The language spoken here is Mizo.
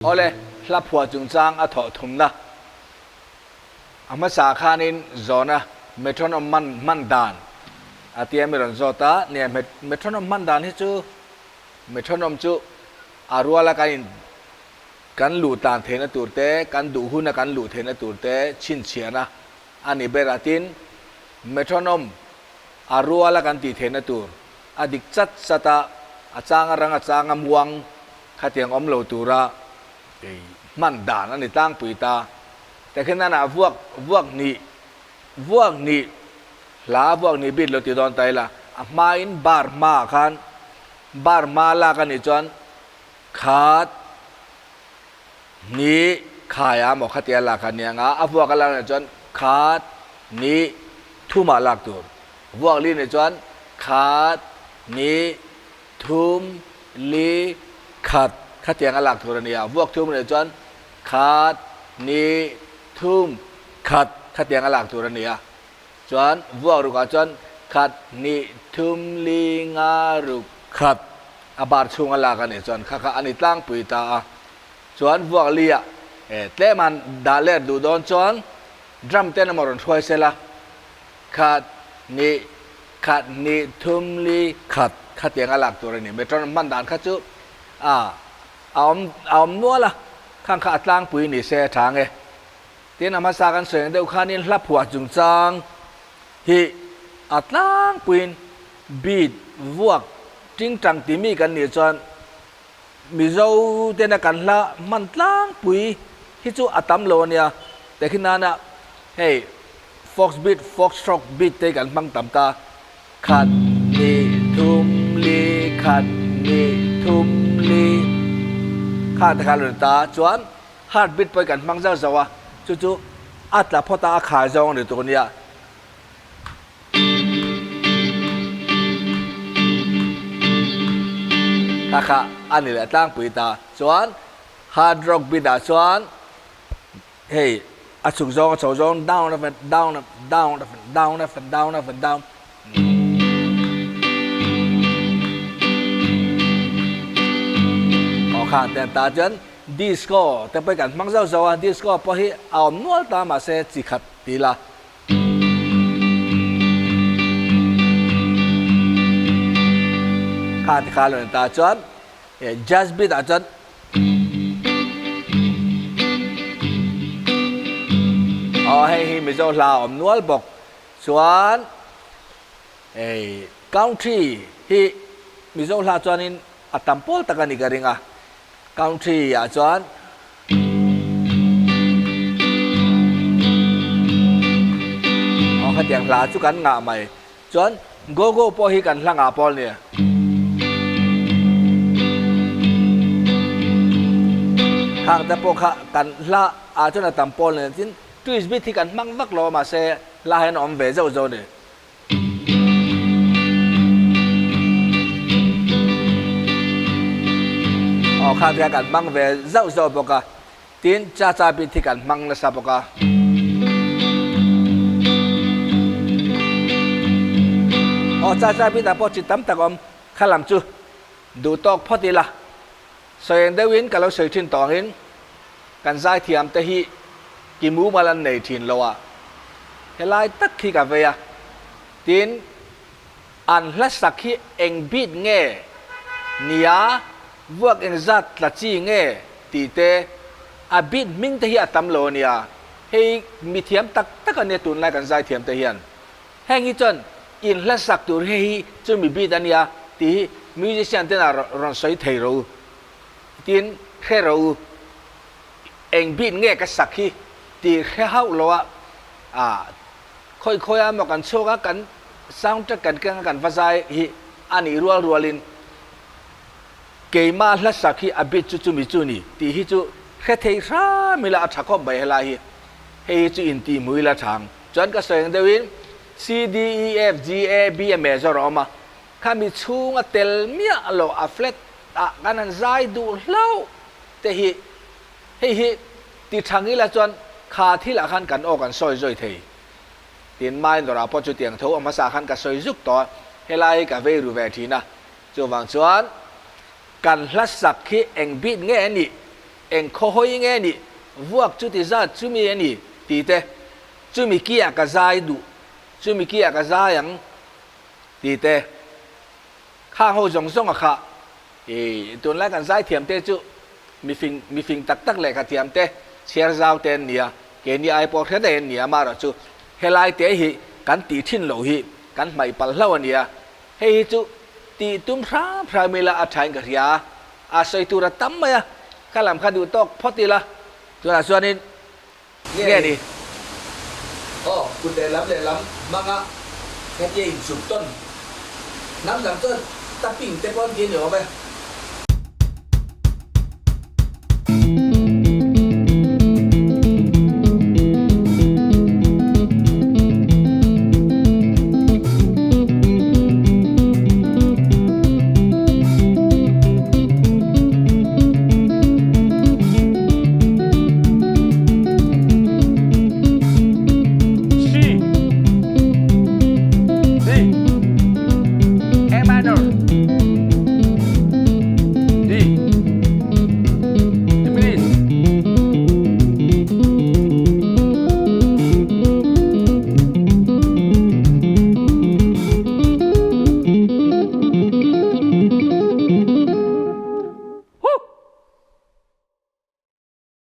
Awle, hla phuah chungchang a thawh thumna a hmasa khanin zawhna metronome hman hman dan a tia mi rawn zawt a, nia metronome hman dan hi chu metronome chu a ruala kan in kan luh tlan theihna tur te, kan duh huna kan luh theihna tur te chhinchhiahna a ni ber a, tin metronome a ruala kan tih theihna tur a dik chat chat a, a changa rang a changa muang Khatiang awm lo tura hman dan a ni tlangpui ta. Tekhinana vuak vuak hnih vuak hnih hla vuak hnih bit lo ti dawn ta ila, a hmain bar hmaah khan bar hma lak a nih chuan khat hnih khai a maw khatia lak a nia nga, a vuak a lak a nih chuan khat hnih thumah lak tur, vuak li nih chuan khat hnih Thum, li, khat, khatiang a lak tur a ni a. Vuak thum leh chuan khat, ni, thum, khat, khatiang a lak tur a ni a. Chuan vuak rukah chuan khat, ni, thum, li, nga, ruk, khat a bar chhung a lak a nih chuan kha kha a ni tlangpui ta a. Chuan vuak li ah tlem han dah let duh dawn chuan drum ten emaw rawn hruai sela khat, ni, Khat, hnih, thum, li, khat, khatiang a lak tur a ni. Metronome hman dan kha chu a a awm a awm nual a, khang kha a tlangpui ni se a tha nge. Tin, a hmasa kan sawi ang deuh khanin hla phuah chungchang hi a tlangpuiin beat, vuak, tingtang timi kan nih chuan Mizo tena kan hla hman tlangpui hi chu a tam lo a nia. Tehkhin nana hei fox beat, fox stroke beat te hi kan hmang tam ta. Khat, hnih, thum, li, khat, hnih, thum, li kha te kha a lo ni ta. Chuan heart beat pawh hi kan hmang zauh zauh a, chu chu a tla phawt a, a khai zawng a ni tur a nia. Kha kha a ni leh tlangpui ta. Chuan hard rock beat ah chuan hei a chhuk zawng a chho zawng down up and down up down up and down up and down up and down. Aw kha an ti an ta chuan disco te pawh hi kan hmang zauh zauh a, disco pawh hi a awm nual ta mahse chi khat ti ila. Kha ti kha lo ni ta chuan jazz beat ah chuan aw hei hi Mizo hla a awm nual bawk chuan hei country hi Mizo hla chuanin a tam pawl tak a ni ka ring a. Country ah chuan aw khatiang hla chu kan ngah mai. Chuan go go pawh hi kan hla ngah pawl nia. Khang te pawh kha kan hla ah chuan a tam pawl nia. Tin twist beat hi kan hmang vak lo a mahse hla hian a awm ve zauh zauh a ni. Aw kha te kan hmang ve zauh zauh bawk a, tin cha cha bit hi kan hmang nasa bawk a. Aw cha cha bit ah pawh chi tam tak a awm, kha lam chu duh tawk phawt ila, sawi ang deuhin ka lo sawi thin tawh angin kan zaithiam te hi ki mumal an nei thin lo a, helai tak khi ka vei a, tin an hla sak hi eng beat nge nia vuak eng zat tla chi nge tih te a beat hming te hi a tam lo a nia, hei mithiam tak tak a nia tunlai kan zaithiam te hian. Heng hi chuan in hla sak tur hi hi chu mi beat a nia tih hi musician ten a rawn sawi thei rawh u. Tin, hre rawh u, eng beat nge ka sak hi tih hre hauh lo a, ah khawi khawi a maw kan chhuak a, kan sound track kan keng a kan va zai hi a nih rual rual in keimah hla sak hi a beat chu chumi chu ni tih hi chu hre thei hram ila a tha khawp mai helai hi. Hei hi chu intihhmuh ila tha ang. Chuan ka sawi ang deuhin C, D, E, F, G, A, B a major a awm a, khami chhunga tel miah lo a flat ah kan han zai duh hlauh te hi hei hi ti thang ila chuan kha thil ah khan kan aw kan sawi zawi thei. Tin minor ah pawh chutiang tho a hmasa khan ka sawi zuk tawh a, helai hi ka vei ru ve thin a, chuvang chuan kan hla sak hi eng bit nge a nih? Eng khaw hawi nge nih? Vuak chuti zat chumi a ni tih te, chumi kiah ka zai duh, chumi kiah ka zai ang tih te, khang ho zawng zawng a khah. I tunlai kan zai thiam te chu mifing mifing tak tak lehkha thiam te, chhiar zau te an nia, keini ai pawh hre daih an nia, amaherawh chu helai te hi kan tih thin loh hi kan hmaih palh hlauh a nia. Hei hi chu tih tum hram hram ila a thain ka hria a, a sawi tur a tam mai a, ka lam kha duh tawk phawt ila. Tunah chuanin nge ni? Aw, kut lehlam lehlam hmanga hetia inchuk tawn hnam dang chuan tapping te pawh an ti a ni awm e.